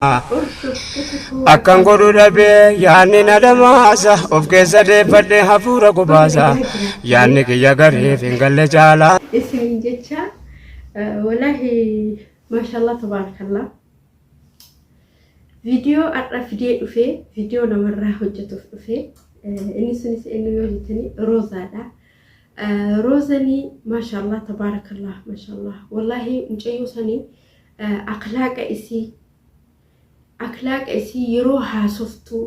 Hordoftoota koo Akkan akkam godhu jirtu? dhabee yaadni na dhamaasa of keessa deeffadhee hafuura Baga gubaasa nagaa jiraattanii yaadni kiyya gariif hin galle caalaa. isiniin jecha walaahi maashaallah tabaarakallah viidiyoo har'a fidee dhufee viidiyoo namarraa hojjetuuf dhufee inni sunis eenyu yoo jettanii roozaadha. Roozanii maashaallah tabaarakallah maashaallah wallaahi mucayyoo sanii akhlaaqa isii Akhlaaqa isii yeroo haasoftu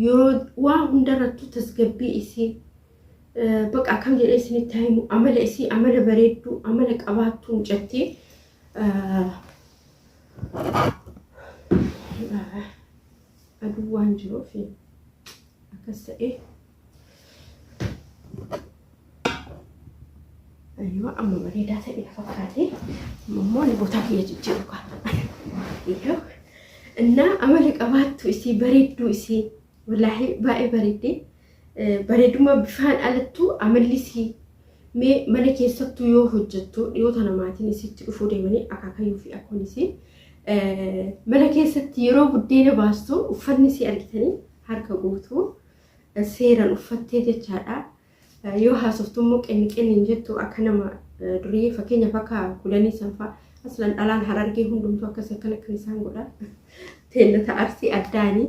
yeroo waa hundarrattuu tasgabbii isii baqa akkam jedhee isinitti haa himu amala isii amala bareedduu amala qabaattuu mucattii aduu waan jiruuf akkas ta'e Ayyoo amma bareedaa ta'e na fakkaate. Amma immoo ani botaa kiyya jijjiiru kaa. Iyyoo. Innaa amala qabaattu isii bareedduu isii wallaahi baay'ee bareeddi. Bareedummaa bifaan alattuu amalli isii mee mana keessattuu yoo hojjettu dhiyoo tana maatiin isitti dhufuu deemanii akaakayyuu fi akkoon isii mana keessatti yeroo buddeena baastu uffanni isii argitanii harka guutuu seeran uffattee jechaadha. Yoo haasoftu immoo qenni qenni hin jettu akka nama duriyyee fakkeenyaaf akka kulanii sanfaa aslan dhalaan harargee hundumtuu akkas akkana kan isaan godha. Teennata arsii addaanii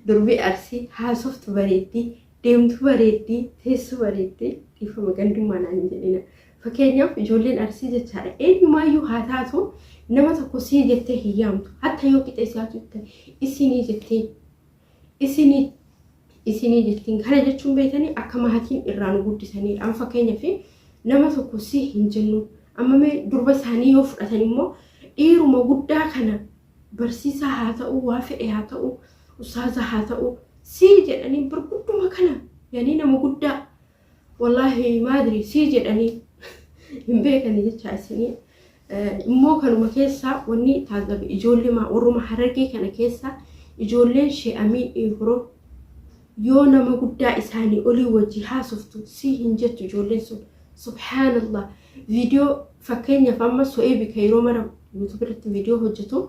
durbi arsii haasoftu bareeddi deemtu bareeddi teessu bareeddi dhiifama gandummaa naan hin jedhina. Fakkeenyaaf ijoolleen arsii jechaadha eenyumaayyuu haa taatu nama tokko sii jettee hin yaamtu hatta yoo qixee siyaatu isinii jettee isinii isinii jettiin kana jechuun beektanii akka maatiin irraa nu guddisaniidha. Amma fakkeenyaaf nama tokko si hin jennu. Amma mee durba isaanii yoo fudhatan immoo dhiiruma guddaa kana barsiisaa haa ta'u waa fedhe haa ta'u ustaaza haa ta'u si jedhanii bargudduma kana yaanii nama guddaa wallaahi maadri si jedhanii hin beekani jecha isinii. Immoo kanuma keessaa wanni taazzabe ijoollee warruma harargee kana keessa ijoolleen shee amiin ibroo yoo nama guddaa isaanii olii wajji haasoftu si hin jettu ijoolleen sun subhaanallah viidiyoo fakkeenyaaf amma so'eebi ka yeroo mara yuutuub irratti viidiyoo hojjetu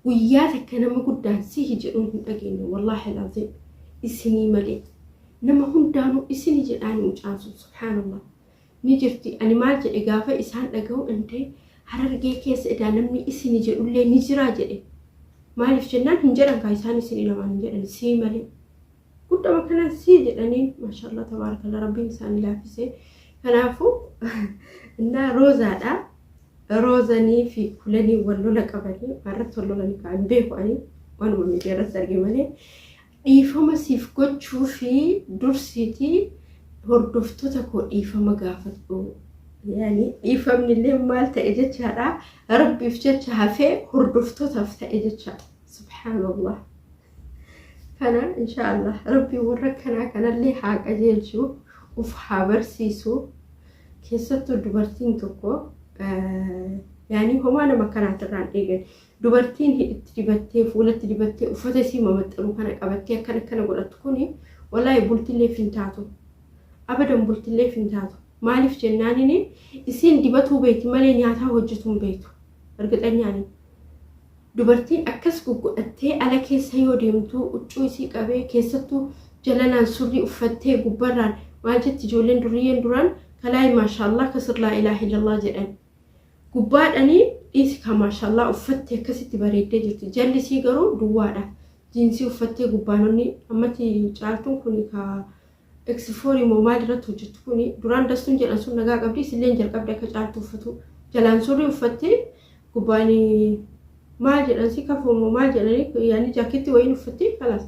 guyyaa takka nama guddaan si jedhuun hin dhageenye wallaahi alazim isinii malee nama hundaanuu isinii jedhaani mucaan sun subhaanallah ni jirti ani maal jedhe gaafa isaan dhagahu indee harargee keessa edaa namni isini jedhullee ni jiraa jedhe maaliif jennaan hin jedhan kaa isaan isin lamaan hin jedhan sii malee guddama kanaan sii jedhanii maashaallah tabaarakallah rabbiin isaanii laaffise kanaafuu innaa roozaadha roozanii fi kulanii wal lola qabanii irratti wal lolanii kaan beeku ani waanuma miidiyaa irratti arge malee Dhiifama siif gochuu fi dursiitii hordoftoota koo dhiifama gaafadhu. Yaani dhiifamni illee maal ta'e jechaadha. Rabbiif jecha hafee hordoftootaaf ta'e jechaadha. Subhaanallah. Kana inshaallah rabbi warra kanaa kanallee haa qajeelchu, uf haa barsiisu. Keessattuu dubartiin tokko yaani homaa nama kanaatirraan eegan. Dubartiin hidhitti dibattee, fuulatti dibattee, uffata isii mamaxxanu kana qabattee akkana akkana godhattu kuni wallaahi bultilleef hin taatu. Abadan bultilleef hin taatu. Maaliif jennaanini isiin dibatuu beekti malee nyaataa hojjetuu hin beektu. Ergixanyaani. Dubartiin akkas guggodhattee ala keessa yoo deemtu huccuu isii qabee keessattuu jalanaan surrii uffattee gubbarraan maal jetti ijoolleen durriyyeen duraan kalaayi maashaallah kasir laa ilaaha illallah jedhan. Gubbaadhani dhiisi kaa maashallah uffatte akkasitti bareeddee jirti jalli isii garuu duwwaadha jiinsii uffattee gubbaanonni ammatti caaltuun kuni kaa X4 moo maal irratti hojjettu kuni duraan dastuun jedhan sun nagaa qabdi isilleen jalqabde akka caaltuu uffatu jalaan surrii uffattee gubbaani maal jedhan si kafoo moo maal jedhanii yaani jaaketti wayiin uffattee kalaas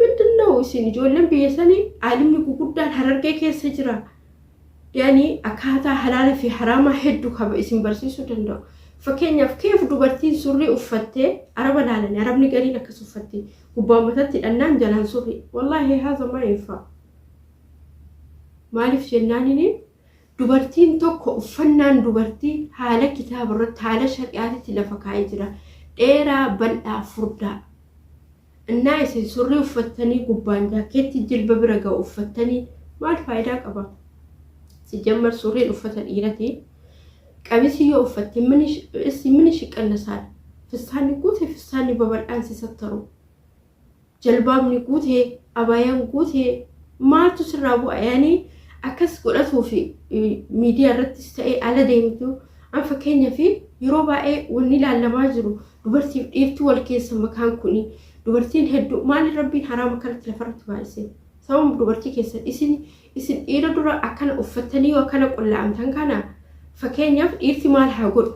ምንድን ነው isin ijoolleen biyya sanii aalimni guguddaan harargee keessa jira Yani akkaataa halaala fi haraamaa heddu kaba isin barsiisuu danda'u. Fakkeenyaaf keef dubartiin surrii uffattee araba laalani arabni gariin akkas uffatti gubbaan matatti hidhannaan jalaan surrii wallaahi haza maa yinfaa maaliif jennaanini dubartiin tokko uffannaan dubartii haala kitaaba irratti haala shari'aatitti lafa kaa'ee jira dheeraa bal'aa furdaa Innaa isin surrii uffattanii gubbaan jaakkeettii jilba bira ga'u uffattanii maal faayidaa qaba? Sijjammar surriin uffata dhiirati. Qamisii yoo uffatte mini shiqqannasaal. Fistaanni guute fistaanni babal'aan si sattaru. Jalbaabni guutee, abaayaan guutee maaltu sirraa bu'a yaani akkas godhatuu fi miidiyaa irrattis ta'ee ala deemtu. An fakkeenyaaf yeroo baay'ee wanni ilaalamaa jiru dubartiif dhiirti wal keessa makaan kuni dubartiin hedduu maaliif Rabbiin haraama kanatti lafarratti baay'ise? Sababa dubartii keessan isin dhiira dura akkana uffattanii yoo akkana qullaa'amtan kana fakkeenyaaf dhiirti maal haa godhu?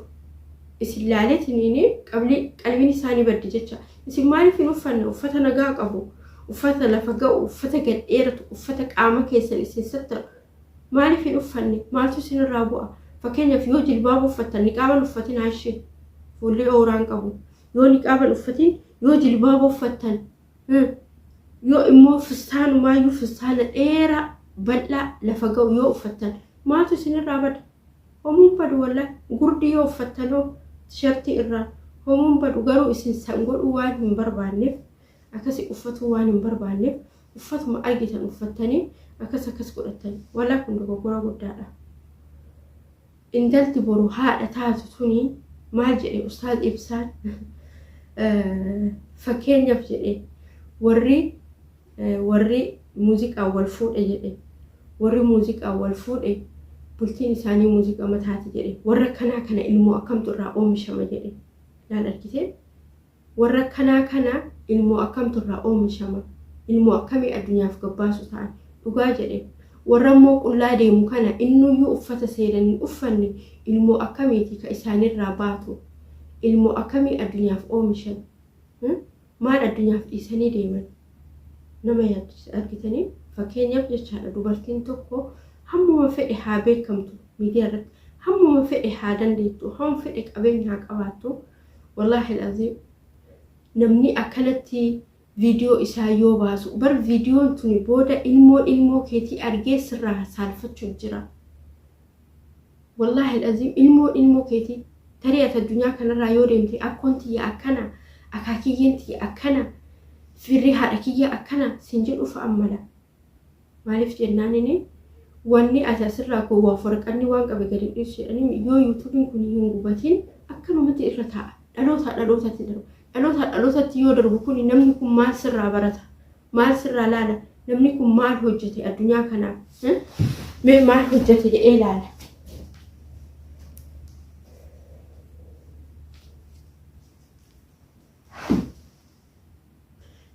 Isin laaleetiniin qalbiin isaanii baddi jecha. Isin maaliif hin uffanne uffata nagaa qabu, uffata lafa ga'u, uffata gad dheeratu, uffata qaama keessan isin sattaru maaliif hin uffanne? Maaltu isinirraa bu'a? Fakkeenyaaf yoo jilbaaba uffattan niqaaban uffatin haashee fuullee ooraan qabu. Yoo niqaaban uffatin, yoo jilbaaba uffattan, yoo immoo fistaanumaayyu fistaana dheeraa bal'aa lafa ga'u yoo uffattan maaltu isinirraa bada? Homuun badu wallahi. Gurdii yoo uffattanoo tishartii irraa homuun badu. Garuu isin san godhuu waan hin barbaanneef, akkasi uffatuu waan hin barbaanneef, uffatuma argitan uffattanii akkas akkas godhattan. Walaa kun dogoggora guddaadha. Intalti boru haadha taatu tuni maal jedhe Ustaaz Ibsaan? Fakkeenyaaf jedhe, warri muuziqaan wal fuudhe jedhe, warri muuziqaan wal fuudhe bultiin isaanii muuziqaa mataati jedhe. Warra kanaa kana ilmoo akkamtu irraa oomishama jedhe. Laal, argitee, warra kanaa kana ilmoo akkamtu irraa oomishama, ilmoo akkamii addunyaaf gabbaasu ta'an? Dhugaa jedhe. Warra immoo qullaa deemu kana, innuyyuu uffata seeran hin uffanne, ilmoo akkamiiti ka isaanirraa baatu? Ilmoo akkamii addunyaaf oomishan? Maal addunyaaf dhiisanii deeman? Nama yaachisa, argitanii? Fakkeenyaaf jechaadha, dubartiin tokko hammuma fedhe haa beekamtu miidiyaa irratti, hammuma fedhe haa dandeettu, hammuma fedhe qabeenya haa qabaattu, wallaahi aziim, namni akkanatti viidiyoo isaa yoo baasu bar viidiyoon tuni booda ilmoon ilmoo keetii argee sirraa saalfachuu jira. Wallaahi aziim, ilmoon ilmoo keetii tarii ati addunyaa kanarraa yoo deemte, akkoon tiyya akkana, akaakiyyeen tiyya akkana, firri haadha kiyya akkana sin jedhu fa'an mala. Maaliif jennaanini, wanni ati asirraa gowwaaf waraqanni waan qabe gadi dhiisu jedhanii, yoo yuutuubiin kun hin gubatin akkanumatti irra taa'a. Dhalootaa dhalootatti darbu. Dhalootaa dhalootatti yoo darbu kun namni kun maal sirraa barata? Maal sirraa laala? Namni kun maal hojjete addunyaa kanaaf? Mee maal hojjete jedhee ilaala.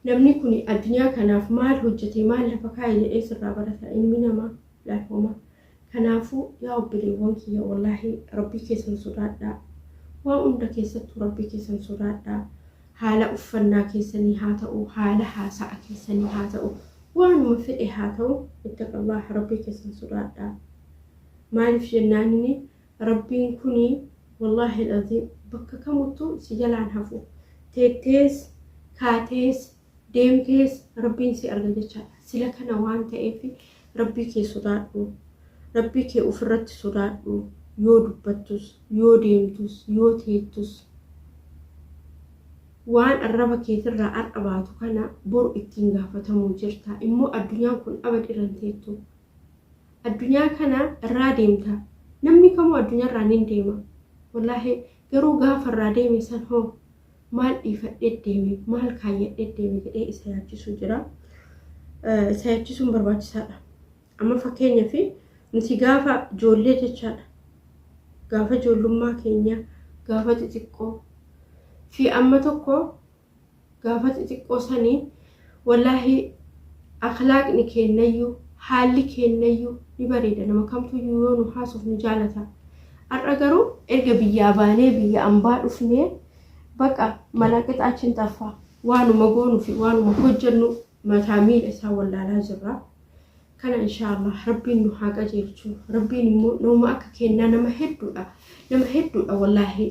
Namni kun addunyaa kanaaf maal hojjete, maal lafa kaa'e jedhee sirraa barata ilmi namaa laafoma. Kanaafuu yaa obboleewwan kiyya, wallaahi Rabbii keessan sodaadhaa. Waan hunda keessattuu Rabbii keessan sodaadhaa. Haala uffannaa keessanii haa ta'u, haala haasa'a keessanii haa ta'u, waanuma fedhe haa ta'u, ittaqallah, Rabbii keessan sodaadhaa. Maaliif jennaanini, Rabbiin kuni wallaahi al'aziim bakka kamuttuu si jalaan hafu. Teettees, kaatees, deemtees Rabbiin si arga jechaadha. Sila kana waan ta'eef Rabbii kee sodaadhu. Rabbii kee ofirratti sodaadhu. Yoo dubbattus, yoo deemtus, yoo teettus, waan arraba keetirraa har'a baatu kana boru ittiin gaafatamuu jirta. Immoo addunyaan kun abad irra hin teettu. Addunyaa kana irraa deemta. Namni kamuu addunyaarraa ni deema. Wallaahi garuu gaafa irraa deeme san hoo maal dhiifadhee deeme, maal kaayyadhee deeme jedhee isa yaachisuu jira. Isa yaachisuun barbaachisaadha. Amma fakkeenyaaf nuti gaafa ijoollee jechaadha. Gaafa ijoollummaa keenya, gaafa xixiqqoo fi amma tokko gaafa xixiqqoo sanii, wallaahi akhlaaqni keennayyuu haalli keennayyuu ni bareeda. Nama kamtuyyuu yoo nu haasuuf nu jaalata. Har'a garuu erga biyyaa baanee biyya ambaa dhufnee, baqa malaqixaachiin xaffaa, waanuma goonuu fi waanuma hojjennu mataa miila isaa wallaalaa jirra. Kana inshaallah Rabbiin nu haa qajeelchu. Rabbiin immoo nama akka kennaa nama hedduudha. Nama hedduudha wallaahi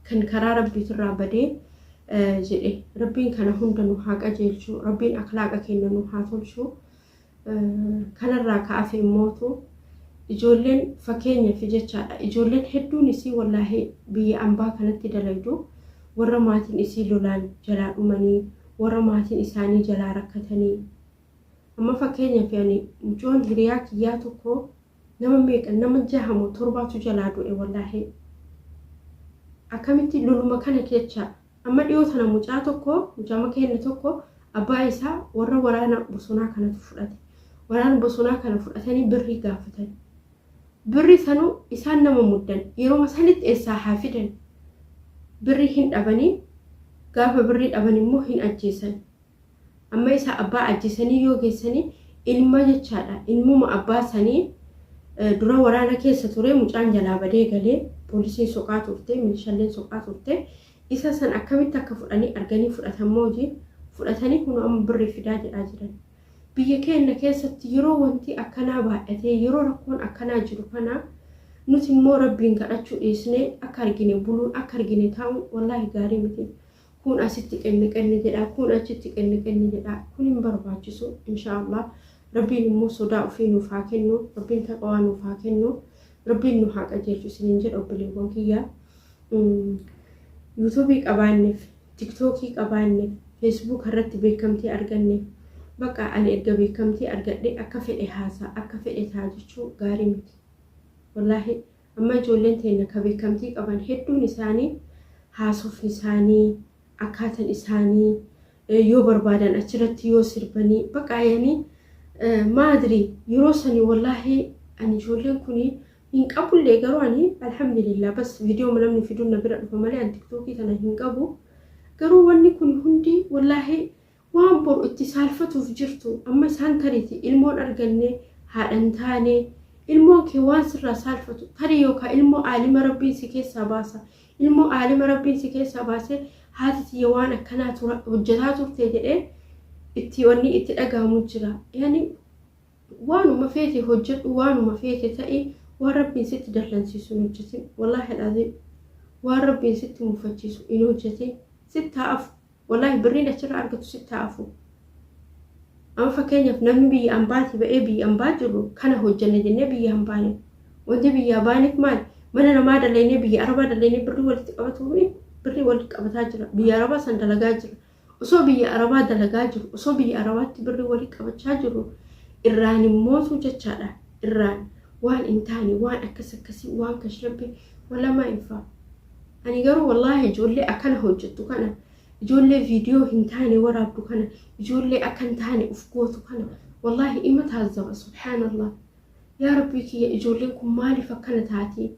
kan karaa Rabbiitirraa badee jedhe. Rabbiin kana hunda nu haa qajeelchu. Rabbiin akhlaaqa keenya nu haa tolchu. Kanarraa ka'afe immootu ijoolleen fakkeenyaaf jechaadha. Ijoolleen hedduun isii wallaahi biyya ambaa kanatti dalagdu warra maatiin isii lolaan jalaa dhumanii, warra maatiin isaanii jalaa rakkatanii. Amma fakkeenyaaf ani mucoon hiriyaa kiyyaa tokko nama meeqa, nama jahamoo torbaatu jalaa du'e wallaahi. Akkamitti loluma kana kecha amma dhiyoo tana mucaa tokko, mucaa keenya tokko Abbaa isaa warra waraana bosonaa kanatu fudhate. Waraana bosonaa kana fudhatanii birrii gaafatan. Birri sanuu isaan nama muddan yeroo sanitti eessaa haa fidan? Birrii hin dhabanii, gaafa birrii dhaban immoo hin ajjeesan. Amma isa abbaa ajjeesanii yoo geessanii ilma jechaadha. Ilmuma abbaa sanii dura waraana keessa ture, mucaan jalaa badee galee, poolisiin soqaa turte, milishalleen soqaa turte. Isa san akkamitti akka fudhanii arganii fudhatan hojii fudhatanii kun amma birrii fidaa jedhaa jiran. Biyya keenya keessatti yeroo wanti akkanaa baay'atee, yeroo rakkoon akkanaa jiru kana, nuti immoo Rabbiin kadhachuu dhiisnee akka argine buluun, akka argine taa'uun wallaahi gaarii miti. Kun asitti qenni qenni jedha, kun achitti qenni qenni jedha. Kun hin barbaachisu. Inshaallah Rabbiin immoo sodaa ofii nuuf haa kennu, Rabbiin taqawaa nuuf haa kennu, Rabbiin nu haa qajeelchu isiniin jedha obboleewwan kiyya. Yuutuubii qabaanneef, Tiktookii qabaanneef, Feesbuuk irratti beekamtii arganneef, bakka ani erga beekamtii argadhe akka fedhe haasaa, akka fedhe ta'a jechuu gaarii miti. Wallaahi amma ijoolleen teenya ka beekamtii qaban hedduun isaanii haasofni isaanii, akkaataan isaanii, yoo barbaadan achirratti yoo sirbanii bakka yani maadrii yeroo sanii, wallaahi ani ijoolleen kuni hin qabullee, garuu ani alhamdulillah bas viidiyoo namni fiduun na bira dhufa malee ani Tiktookii tana hin qabu. Garuu wanni kun hundi wallaahi waan boru itti saalfatuuf jirtu. Amma isaan tariiti ilmoon arganne, haadhan taane, ilmoon kee waan sirraa saalfatu tarii, yookaan ilmoo aalima Rabbiin si keessaa baasa, ilmoo aalima Rabbiin si keessaa baasee haati tiyya waan akkanaa hojjetaa turte jedhee itti wanni itti dhagahamu jira. Yani waanuma feete hojjedhu, waanuma feete ta'i, waan Rabbiin sitti dallansiisu hin hojjetin. Wallaahi alazim waan Rabbiin sitti mufachiisu hin hojjetin, sitti haa afu. Wallaahi birriin achirraa argatu sitti haa afu. Amma fakkeenyaaf namni biyya ambaatii ba'ee biyya ambaa jiru kana hojjanne jennee biyya hin baane. Wanti biyyaa baaneef maali? Mana namaa dalaynee, biyya arabaa dalaynee birrii walitti qabatuumi, birrii walitti qabataa jira. Biyya arabaa san dalagaa jira. Osoo biyya arabaa dalagaa jiru, osoo biyya arabaatti birrii walitti qabachaa jiru, irraan immootu jechaadha. Irraan waan hin taane, waan akkas akkasii, waan kashlabbe walamaa hin fa'a. Ani garuu wallaahi ijoollee akkana hojjettu kana, ijoollee viidiyoo hin taane waraabdu kana, ijoollee akka hin taane uf gootu kana wallaahi ima taazzaba. Subhaanallah, yaa Rabbii kiyya, ijoolleen kun maaliif akkana taati?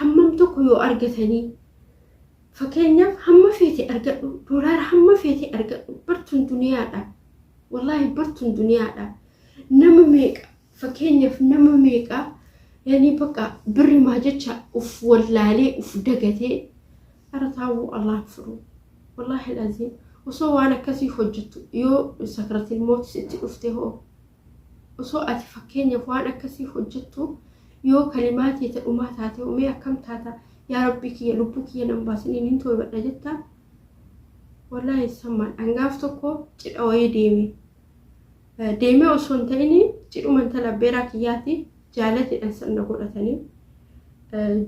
Hammam tokko yoo argatanii, fakkeenyaaf hamma feete argadhu, doolaara hamma feete argadhu, bartuun duniyaadha. Wallaahi bartuun duniyaadha. Nama meeqa, fakkeenyaaf nama meeqa, yani bakka birrimaa jecha uf wallaalee uf dagatee ara taa'uu Allah fudhu. Wallaahi alazim osoo waan akkasii hojjettu yoo sakratil mootis itti dhufte hoo, osoo ati fakkeenyaaf waan akkasii hojjettu yoo kalimaa teeta dhumaa taate mee akkam taata? Yaa Rabbii kiyya, lubbuu kiyya nan baasiniin hin tooybadha jetta. Wallaahi sammaan dhangaaf tokko cidha wayii deeme, deemee osoo hin ta'in cidhuma intala abbeeraa kiyyaati jaalateedhaan sirna godhatanii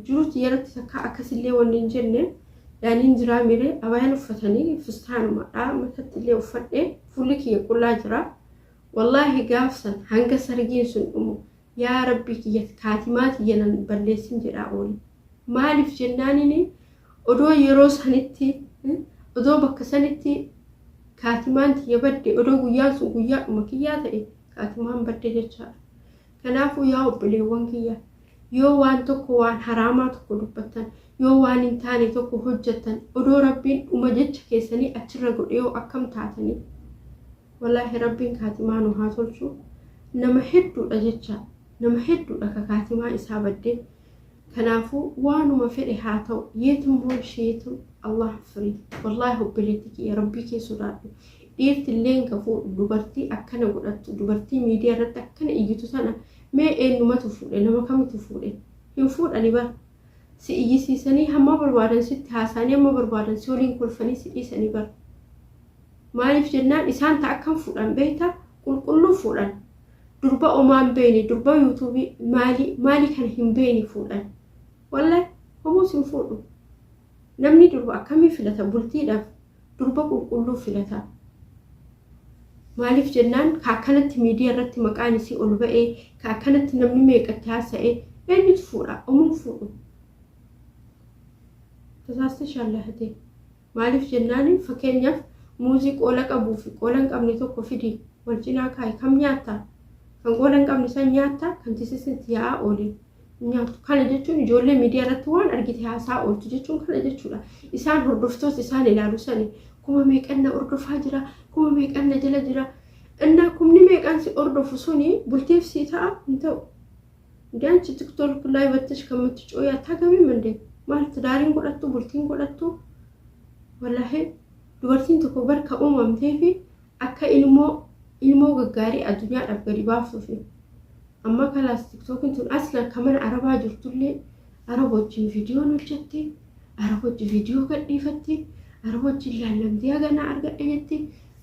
jiruutti yerootti takka akkasillee wanni hin jenne yaaniin jiraa mire abayaan uffatanii fustaanumadha matatti illee uffadhe, fuulli kiyya qullaa jira. Wallaahi gaafsan hanga sargiin sun dhumu yaa Rabbii kiyya, kaatimaa tiyya nan balleessin jedhaa oole. Maaliif jennaanini odoo yeroo sanitti, odoo bakka sanitti kaatimaan tiyya badde, odoo guyyaan sun guyyaadhuma kiyyaa ta'e kaatimaan badde jechaadha. Kanaafuu yaa obboleewwan kiyya, yoo waan tokko, waan haraamaa tokko dubbattan, yoo waan hin taane tokko hojjettan, odoo Rabbiin dhuma jecha keessanii achirra godhe yoo akkam taatanii? Wallaahi Rabbiin kaatimaa nu haa tolchu. Nama hedduudha jecha, nama hedduudha ka kaatimaa isaa badde. Kanaafuu waanuma fedhe haa ta'u, yeetum hoosheetum Allah firii. Wallaahi obboleetti kiyya, Rabbii kee sodaadhu. Dhiirti illee ka fuudhu dubartii akkana godhattu, dubartii miidiyaa irratti akkana iyyitu sana mee eenyumatu fuudhe? Nama kamitu fuudhe? Hin fuudhani bara. Si iyyisiisanii, hamma barbaadan sitti haasa'anii, hamma barbaadan si waliin kolfanii si dhiisanii bara. Maaliif jennaan isaan ta'a akkam fuudhan beekta? Qulqulluu fuudhan. Durba omaa hin beekne, durba Yuutuubii maalii maalii kana hin beekne fuudhan. Wallahi homuus hin fuudhu. Namni durba akkamii filata bultiidhaaf? Durba qulqulluu filata. Maaliif jennaan ka akkanatti miidiyaa irratti maqaan isii ol ba'ee, ka akkanatti namni meeqatti haasa'ee eenyutu fuudha? Omuun fuudhu. Tasaasti shaallahatee. Maaliif jennaan fakkeenyaaf Muuzii qoola qabuu fi qoola hin qabne tokko fidi wal cinaa kaa'i kam nyaatta? Kan qoola hin qabne san nyaatta kan tisisnitti yaa'aa oole hin nyaattu. Kana jechuun ijoollee miidiyaa irratti waan argite haasaa ooltu jechuun kana jechuudha. Isaan hordoftoota isaan ilaalu sani kuma meeqan na hordofaa jira, kuma meeqan na jala jira. Innaa kumni meeqan si hordofu suni bultiif sii ta'a hin ta'u. እንዴ አንቺ ቲክቶክ ላይ ወጥተሽ ከምትጮይ አታገቢም እንዴ? ማለት ትዳሪን godhattu bultiin godhattu wallaahi dubartiin tokko bar ka uumamtee fi akka ilmoo ilmoo gaggaarii addunyaadhaaf gadi baaftuufi. Amma kalaas tiktookiin tun asla ka mana arabaa jirtullee araba wajjin viidiyoon hojjetti, araba wajjin viidiyoo gadhiifatti, araba wajjin laallamtee haganaa argadhe jetti.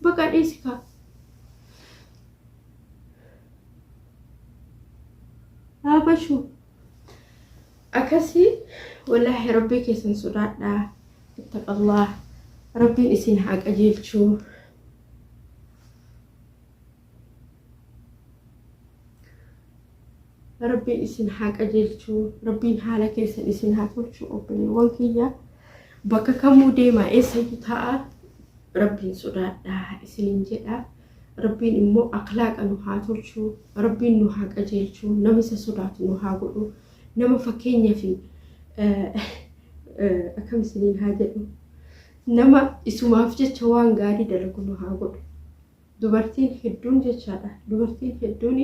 Baqa dhiisi kaa. Dhaabashu akkasii wallaahi rabbii keessan sodaadhaa ittaqallah rabbiin isin haa qajeelchuu. Rabbiin isin haa qajeelchuu rabbiin haala keessan isin haa tolchu obboleewwan kiyya bakka kamuu deemaa eessayyuu ta'a rabbiin sodaadhaa isiniin jedha. Rabbiin immoo akhlaaqa nu haa tolchu, Rabbiin nu haa qajeelchu, nama isa sodaatu nu haa godhu, nama fakkeenya fi akkam isiniin haa jedhu, nama isumaaf jecha waan gaarii dalagu nu haa godhu. Dubartiin hedduun jechaadha. Dubartiin hedduun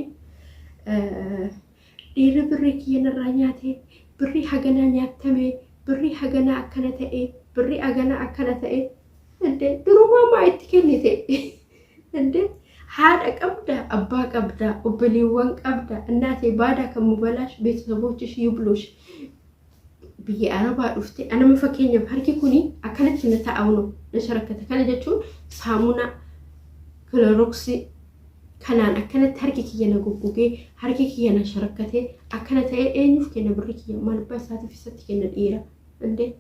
dhiirri birrii kiyya narraa nyaate, birrii haganaa nyaattame, birrii haganaa akkana ta'e, birrii haganaa akkana ta'e. Indee durumaa maa itti kennite? Indee haadha qabda, abbaa qabda, obboleewwan qabda, innaatee baadaa kan mubalaash beetesabochish yublush. Biyya Arabaa dhufte anama fakkeenyaaf harki kuni akkanatti na ta'a uno na sharakkata. Kana jechuun saamunaa kiloroksii kanaan akkanatti harki kiyya na goggogee harki kiyya na sharakkatee akkana ta'ee eenyuuf kenna birri kiyya maal abbaa isaatiif isatti kenna dhiira. Indee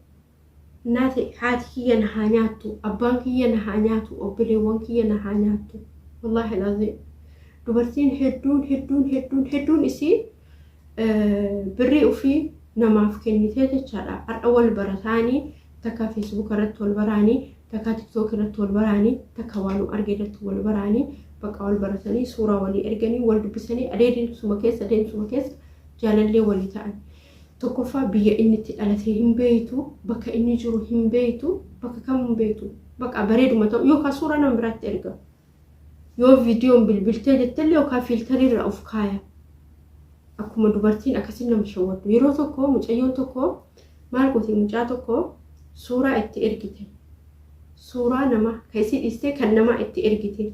Naate haati kiyya na haa nyaattu, abbaan kiyya na haa nyaatu, obboleewwan kiyya na haa nyaattu. Wallaahi alazim. Dubartiin hedduun hedduun hedduun hedduun isii birrii ofii namaaf kennitee jechaadha. Har'a wal barataanii takka Facebook irratti wal baraanii, takka TikTok irratti wal baraanii, takka waanuma arge irratti wal baraanii, bakka wal baratanii suuraa walii erganii wal dubbisanii adeemsuma keessa adeemsuma keessa jaalallee walii ta'an. Tokkoffaa biyya inni itti dhalate hin beeytu, bakka inni jiru hin beeytu, bakka kam hin beeytu. Bakka bareeduma ta'u yookaan suuraa nama biraatti erga. Yoo viidiyoon bilbiltee jettellee yookaan fiiltarii irra of kaaya. Akkuma dubartiin akkasiin nama shawwaddu. Yeroo tokko mucayyoon tokko maal gooti mucaa tokko suuraa itti ergite. Suuraa namaa kan isii dhiistee kan namaa itti ergite.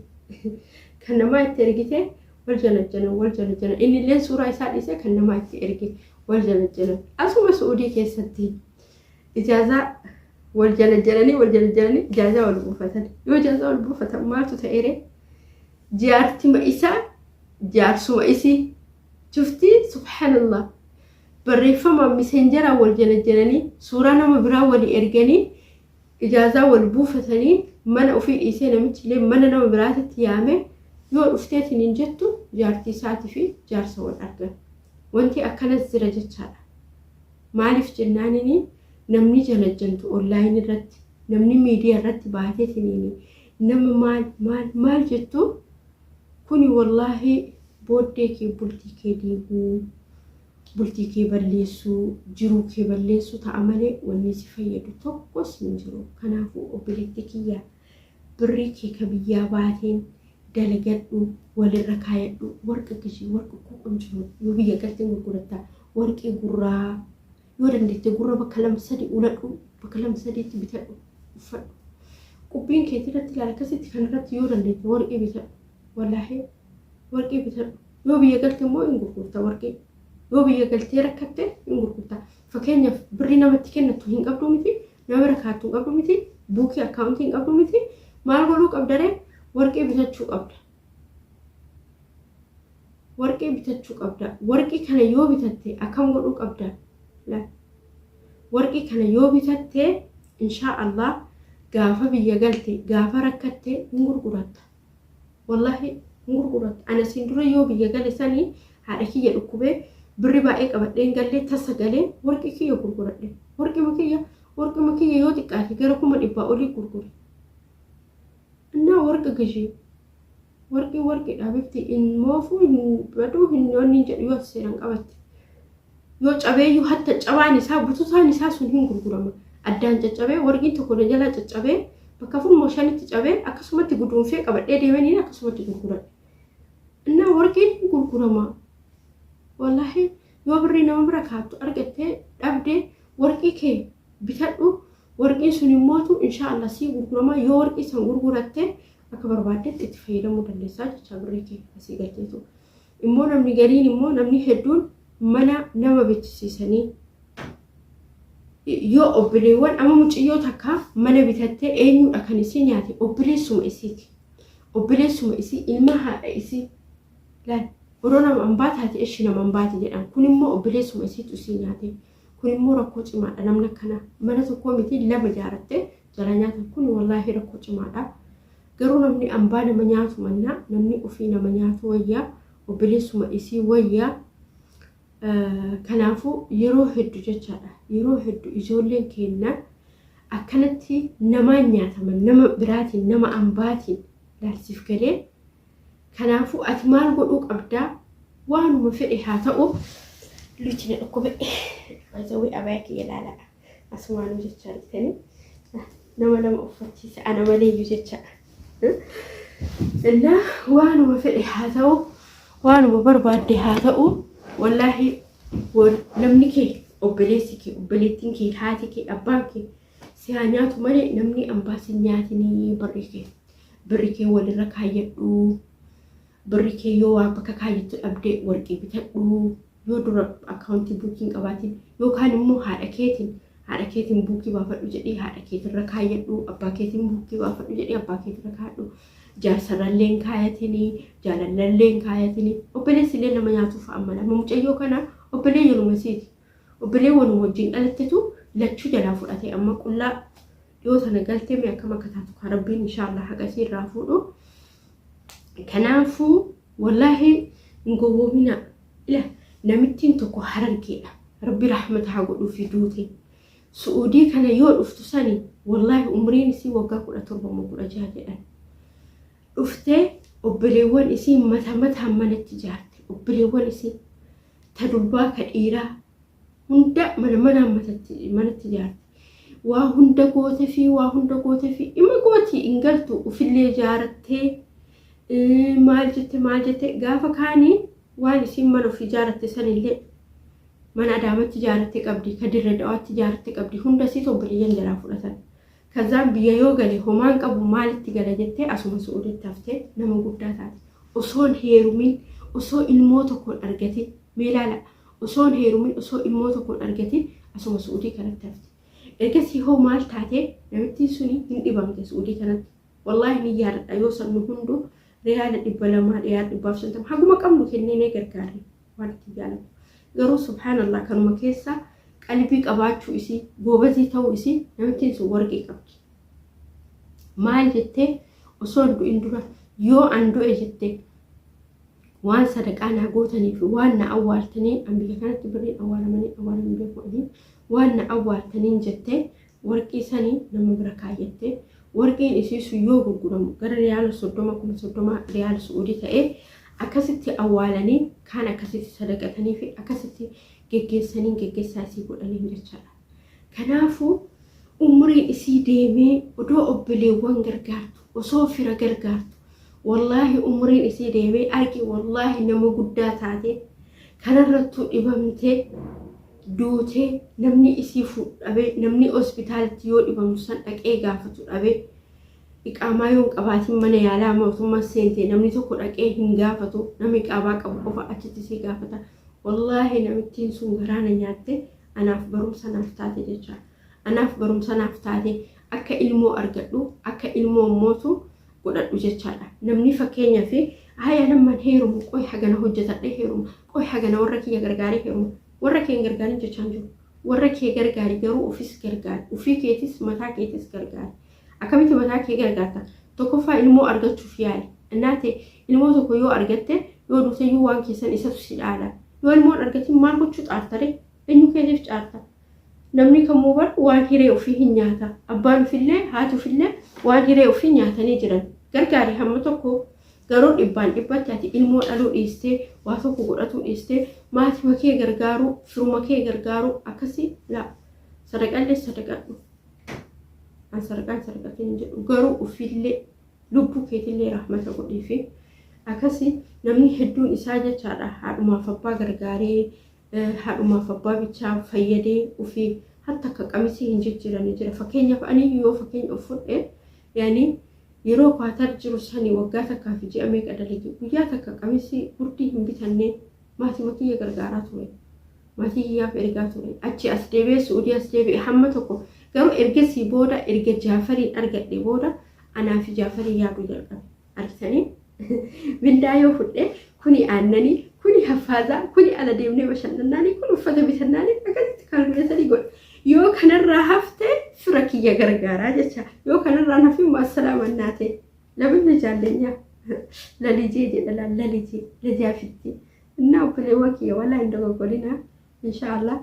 Kan namaa itti ergite wal janajjanan wal janajjanan innilleen suuraa isaa dhiisee kan namaa itti erge wal janajjanan asuma su'uudii keessatti ijaazaa wal janajjananii wal janajjananii ijaazaa wal buufatan yoo ijaazaa wal buufatan maaltu ta'eere jaartima isaa jaarsuma isii cuftii subhaanallah barreeffamaan miseenjaraa wal janajjananii suuraa nama biraa walii erganii ijaazaa wal buufatanii mana ofii dhiisee namichi illee mana nama biraatitti yaame yoo dhufteetiin hin jettu jaartii isaatii fi jaarsa wal argan. Wanti akkanas jira jechaadha. Maaliif jennaanini namni janajjantu onlaayinii irratti namni miidiyaa irratti baateetiniini nama maal maal maal jettu kuni wallaahi booddee kee bultii kee diiguu bultii kee balleessuu, jiruu kee balleessuu ta'a malee wanni si fayyadu tokkos hin jiru. Kanaafuu obboleettii kiyya birrii kee ka biyyaa baateen dalagadhu, walirra kaayadhu, warqa gishii, warqa koo qonjoo yoo biyya galtee gurguratta, warqii gurraa yoo dandeette gurra bakka lama sadi uladhu, bakka lama sadiitti bitadhu, uffadhu. Qubbiin keetii irratti ilaala akkasitti kanarratti yoo dandeette warqii bitadhu. Wallaahi warqii bitadhu. Yoo biyya galte immoo hin gurgurta warqii. Yoo biyya galtee rakkatte hin gurgurta. Fakkeenyaaf birrii namatti kennattu hin qabdu miti, nama bira kaattu hin qabdu miti, buukii akkaawuntii hin qabdu miti. Maal godhuu qabda ree? Warqii bitachuu qabda. Warqii bitachuu qabda. Warqii kana yoo bitatte akkam godhuu qabda? Warqii kana yoo bitatte inshaa Allah gaafa biyya galte gaafa rakkatte hin gurguratta. Wallahi hin gurguratta. Ana siin dura yoo biyya gale sanii haadha kiyya dhukkubee birri baay'ee qabadhee hin galle tasa galee warqii kiyya gurguradhe. Warqima kiyya warqima kiyya yoo xiqqaate gara 500,000 olii gurgure. Warqi gishii warqii warqiidha bifti hin moofuu, hin baduu, hin yoonni jedhu yoo seeraan qabatte. Yoo cabeeyyuu hatta cabaan isaa, bututaan isaa sun hin gurgurama. Addaan caccabee, warqiin tokko na jalaa caccabee bakka afur moo shanitti cabee, akkasumatti guduunfee qabadhee deemaniin akkasumatti gurguradhe. Innaa warqiin hin gurgurama. Wallaahi yoo birrii nama bira kaattu argattee dhabdee, warqii kee bitadhu. Warqiin sun immootu inshaallah sii gurgurama. Yoo warqii san gurguratte akka barbaaddetti itti fayyadamuu dandeessaa jecha birrii kee asii galteetu. Immoo namni gariin immoo, namni hedduun mana nama bichisiisanii yoo obboleewwan, amma mucayyoo takka mana bitattee, eenyudha kan isii nyaate? Obboleessuma isiiti. Obboleessuma isii, ilma haadha isii. Laal, odoo nama ambaa taate ishi nama ambaati jedhan. Kun immoo obboleessuma isiitu isii nyaate. Kun immoo rakkoo cimaadha. Namni akkana mana tokkoo miti lama ijaarattee jala nyaatan kun wallaahi rakkoo cimaadha. Garuu namni ambaa nama nyaatu mannaa namni ofii nama nyaatu wayyaa, obboleessuma isii wayyaa. Kanaafuu yeroo hedduu jechaadha. Yeroo hedduu ijoolleen keenya akkanatti namaan nyaataman, nama biraatiin, nama ambaatiin laalsiif galee. Kanaafuu ati maal godhuu qabdaa? Waanuma fedhe haa ta'u. Luchi na dhukkube. Baay'ee abayaa kiyya ilaalaa. Asumaanuu jecha argitanii. Nama lama uffachiisa ana maleeyyuu jecha. Innaa waanuma fedhe haa ta'u, waanuma barbaadde haa ta'u, wallaahi namni kee, obboleessi kee, obboleettiin kee, haati kee, abbaan kee si haa nyaatu malee namni ambaa si nyaatinii birrii kee. Birri kee walirra kaayyadhu. Birri kee yoo waa bakka kaayyattu dhabde, warqii bitadhu. Yoo dura akkaawuntii buukiin qabaatin, yookaan immoo haadha keetiin buukii baafadhu jedhii haadha keetirra kaayyadhu. Abbaa keetiin buukii baafadhu jedhii abbaa keetirra kaayadhu. Jaarsarrallee hin kaayatinii, jaalallallee hin kaayatinii. Obboleessi illee nama nyaatuuf amma lama mucayyoo kana obboleeyyanuma isiiti. Obboleewwanuma wajjin dhalattetu lachuu jalaa fudhate. Amma qullaa dhiyoo sana galtee mee akkam akka taatu kan Rabbiin inshaallah haqa isii irraa fuudhu. Kanaafuu wallaahi hin gowwoomina. Ila namittiin tokko Harargeedha. Rabbi rahmata haa godhuu fi duute. Su'uudii kana yoo dhuftu sani wallaahi umriin isii waggaa 17 moo 16 jedhan. Dhuftee obboleewwan isii mata mataan manatti ijaarte. Obboleewwan isii ta durbaa ka dhiiraa hunda mana manaan manatti ijaarte. Waa hunda goote fi waa hunda goote fi ima gooti hin galtu, ufillee ijaarattee maal jette maal jette, gaafa kaanii waan isiin mana ofii ijaaratte sanillee, mana Adaamatti ijaaratte qabdi, ka Dirre Dawaatti ijaaratte qabdi, hunda isiit obboleeyyan jalaa fudhatan. Kazaan biyya yoo gale homaan qabu, maalitti gala jettee asuma Su'uuditti haftee nama guddaa taate. Osoon heerumin, osoo ilmoo tokkoon argatin, mee ilaala, osoon heerumin, osoo ilmoo tokkoon argatin asuma Su'uudii kanatti hafte. Ergasii hoo maal taate namittiin suni? Hin dhibamte Su'uudii kanatti. Wallaahi ni yaadadha, yoo san nu hundu riyaala 200, riyaala 150 haguma qabnu kenninee gargaarre waan itti jaalatu. Garuu subhaanallah, kanuma keessa qalbii qabaachuu isii, goobazii ta'uu isii, namittiin sun warqii qabdi. Maal jettee? Osoo hin du'in dura, yoo an du'e jette, waan sadaqaa naa gootanii fi waan na awwaaltanii, an biyya kanatti birriin awwaalamanii awwaalamanii beeku, waan na awwaaltaniin jettee warqii sanii nama bira kaayyatte. Warqiin isii sun yoo gurguramu gara riyaala 30, 30,000 riyaala Su'uudii ta'ee, akkasitti awwaalanii, kaan akkasitti sadaqatanii fi akkasitti geggeessanii geggeessaa isii godhanii jechaadha. Kanaafuu umriin isii deemee odoo obboleewwan gargaartu, osoo fira gargaartu, wallaahi umriin isii deemee argi, wallaahi nama guddaa taate kanarrattuu dhibamtee duutee, namni isii fuudhu dhabee, namni hospitaalatti yoo dhibamtu san dhaqee gaafatu dhabee, iqaamaa yoo hin qabaatin mana yaalaa mootummaa seente namni tokko dhaqee hin gaafatu, namni iqaamaa qabu qofa achitti isii gaafata. Wallaahi namittiin sun garaana nyaatte. Anaaf barumsa naaf taate jecha, anaaf barumsa naaf taate, akka ilmoo argadhu, akka ilmoo mootu godhadhu jechaadha. Namni fakkeenyaa fi haya namman heerumu, qoy hagana hojjetadhee heeruma, qoy hagana warra kiyya gargaaree heeruma. Warra kee hin gargaarin jechaan jiru. Warra kee gargaari, garuu ofis gargaari. Ofii keetis, mataa keetis gargaari. Akkamitti mataa kee gargaarta? Tokkoffaa ilmoo argachuuf yaali. Innaate ilmoo tokko yoo argatte, yoo duuteyyuu waan keessan isatu si dhaala. Yoo ilmoon argatin maal gochuu xaartare? Eenyu keetiif caarta? Namni kamuu bar waan hiree ofii hin nyaata. Abbaan ofillee haati ofillee waan hiree ofii nyaatanii jiran. Gargaari hamma tokko garuu dhibbaan dhibbatti ati ilmoo dhaluu dhiistee waa tokko godhatuu dhiistee maatima kee gargaaruu firuma kee gargaaruu akkasii laa sadaqallee sadaqadhu. An sadaqaan sadaqatiin hin jedhu garuu ofiillee lubbuu keetillee rahmata godhiifi akkasi namni hedduun isaa jechaadha haadhumaaf abbaa gargaaree haadhumaaf abbaa bichaa fayyadee ofii hatta akka qamisii hin jijjiirani jira. Fakkeenyaaf ani yoo fakkeenya of fudhe yaani yeroo kwaatar jiru sani waggaa takkaa fi ji'a meeqa dalage guyyaa takka qamisii gurdii hin bitannee maatima kiyya gargaaraa ture. Maatii kiyyaaf ergaa ture. Achi as deebi'ee Su'uudii as deebi'e hamma tokko garuu ergasii booda erga Jaafariin argadhe booda anaa fi Jaafarii yaaduu jalqabe. Argitanii? Mindaa yoo fudhe kuni aannanii, kuni haffaazaa, kuni ala deemnee bashannannaanii, kun uffata bitannaanii akkasitti kaalkuleetarii godha. Yoo kanarraa hafte fira kiyya gargaaraa jecha. Yoo kanarraa hafin maassalaama naatee. Laminna jaallenyaa. Lalijee jedha laal lalijee lajaafitti. Innaa obboleewwan kiyya walaa hin dogoggorinaa. Inshaallah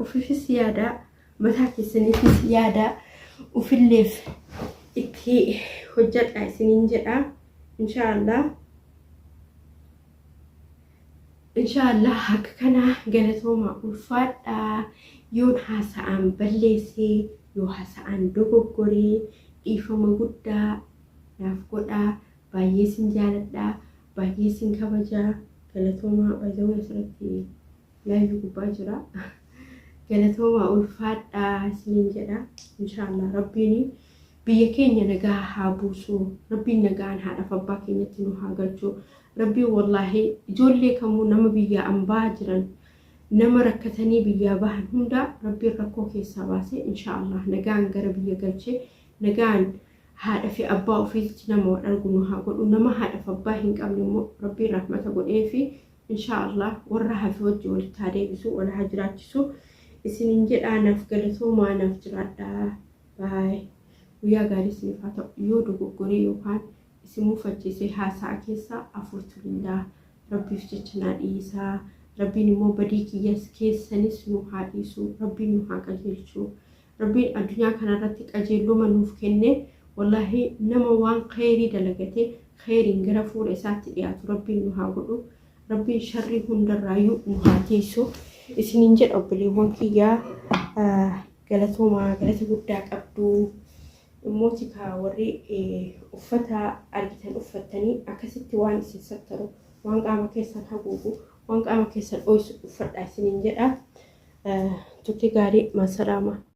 ufiifis yaadaa mataa keessaniifis yaadaa ufilleef itti hojjadha isiniin jedha. Inshaallah. Inshaallah akka kana galatooma ulfaadha. Yoon haasa'aan balleessee yoo haasa'aan dogoggoree dhiifama guddaa naaf godhaa. Baay'ee sin jaaladha. Baay'ee sin kabajaa. Galatoomaa baay'ee asirratti live gubbaa jira. Galatoomaa ulfaadhaa isiniin jedha. Inshaallah Rabbiin biyya keenya nagaa haa buusu. Rabbiin nagaan haadhaaf abbaa keenyatti nu haa galchu. Rabbiin wallaahi ijoollee kamuu nama biyya ambaa jiran nama rakkatanii biyyaa bahan hunda Rabbiin rakkoo keessaa baasee inshaallah nagaan gara biyya galchee nagaan haadha fi abbaa ofiitti nama wal argu nu haa godhu. Nama haadhaaf abbaa hin qabne immoo Rabbiin rahmata godhee fi inshaallah warra hafe wajji walitti haa deebisu wal haa jiraachisu isiniin jedhaa. Naaf galatoomaa, naaf jiraadhaa. Baay guyyaa gaarii isiniif haa ta'u. Yoo dogoggoree yookaan isin mufachiise haasa'a keessa afurtulillah Rabbiif jecha naa dhiisaa. Rabbiin immoo badii kiyyas keessanis nu haa dhiisu. Rabbiin nu haa qajeelchu. Rabbiin addunyaa kanarratti qajeelluma nuuf kenne wallaahi nama waan kheyrii dalagate kheyriin gara fuula isaatti dhiyaatu Rabbiin nu haa godhu. Rabbiin sharrii hundarraayyuu nu haa tiisu isiniin jedha. Obboleewwan kiyyaa galatoomaa, galata guddaa qabdu. Immoo tika warri uffata argitan uffattanii akkasitti waan isin sattaru, waan qaama keessan haguugu, waan qaama keessan dhoysu uffadhaa isiniin jedha. Turtii gaarii, maasalaama.